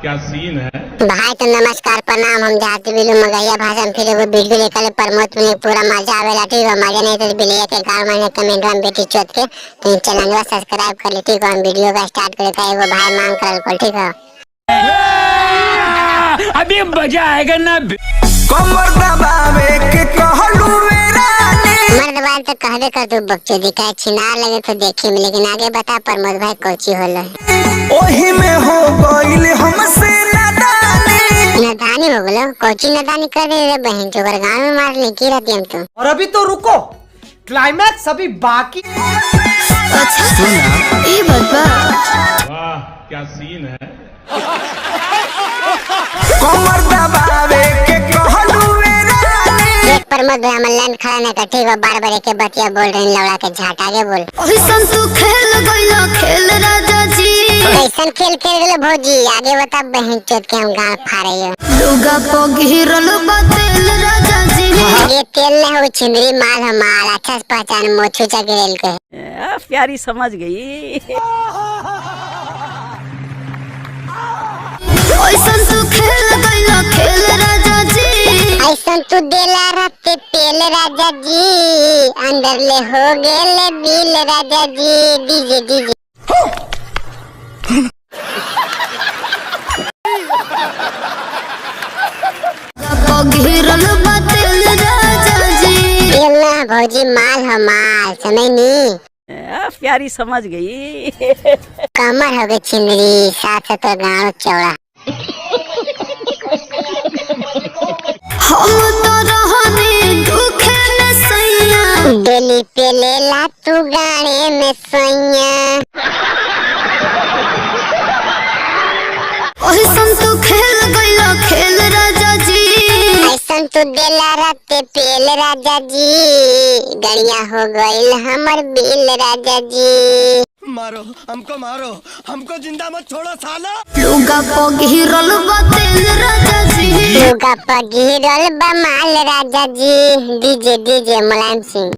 क्या सीन है। भाई तो नमस्कार प्रणाम, हम जाते बिलू मगहिया भाषा में फिर एगो वीडियो लेकर प्रमोद में पूरा मजा आवेला, ठीक है। मजा नहीं तो बिलिया के गाँव में कमेंट में बेटी चोत के तो चैनल सब्सक्राइब कर ली, ठीक है। हम वीडियो का स्टार्ट करे का एगो भाई मांग करल, ठीक है। अभी मजा आएगा ना। कमर दबावे के कहलू रानी। मर्द बाल तो कहबे कर तू बकचोदी का छिनार लगे तो देखी में, लेकिन आगे बता प्रमोद भाई कोची होलो। ओही में हो गइल हमसे नादानी। नादानी हो गलो, कोची नादानी कर दे रे बहन चोकर, गांव में मार ले की रहती हम तो। और अभी तो रुको, क्लाइमैक्स अभी बाकी। अच्छा ये बात बा। वाह क्या सीन है। कमर दबावे के कहलू रानी। एक प्रमोद भाई हमर लाइन खड़ा ना कर, ठीक है। बार बार एक बतिया बोल रहे हैं, लौड़ा के झाट आगे बोल। ऐसन तू खेल गइला खेल राजा जी। कैसन खेल खेल गेलो भौजी, आगे बता बहन चोत के हम गांव फाड़े हो। लुगा पगिरल बा तेल राजा जी। ये तेल नहीं हो छिंदरी माल हमार, अच्छा से पहचान मोछू चगरेल के। प्यारी समझ गई। ऐसन तू खेल गइला खेल राजा जी। ऐसन तू देला रहते तेल राजा जी, अंदर ले हो गेले बिल राजा जी। डीजे डीजे पगिरल बा तेल राजा जी। तेल ना भौजी माल हमार, समझ नी। प्यारी समझ गई। कमर हो गई छिंदरी साथ तो गाँव चौड़ा। हम तो रहने दुखे में सैया। डोली पे लेला तू गाने में सैया। ऐसन तू खेल गइला खेल राजा जी। ऐसन तू देला राते पेल राजा जी, गड़िया हो गइल हमर बिल राजा जी। मारो हमको, मारो हमको, जिंदा मत छोड़ो साला। लुगा पगिरल बा तेल राजा जी। लुगा पगिरल बा माल राजा जी। DJ DJ Mulayam Singh.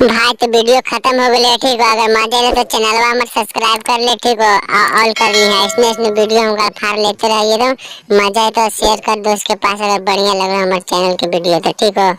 भाई तो वीडियो खत्म हो गई, ठीक हो। अगर मजा आए तो चैनलवा हमर सब्सक्राइब कर ले, ठीक हो, ऑल कर ली है। इसमें इसमें वीडियो हम फाड़ लेते रहिए, तो मजा आए तो शेयर कर दोस्त के पास अगर बढ़िया लगे हमारे चैनल के वीडियो तो, ठीक हो।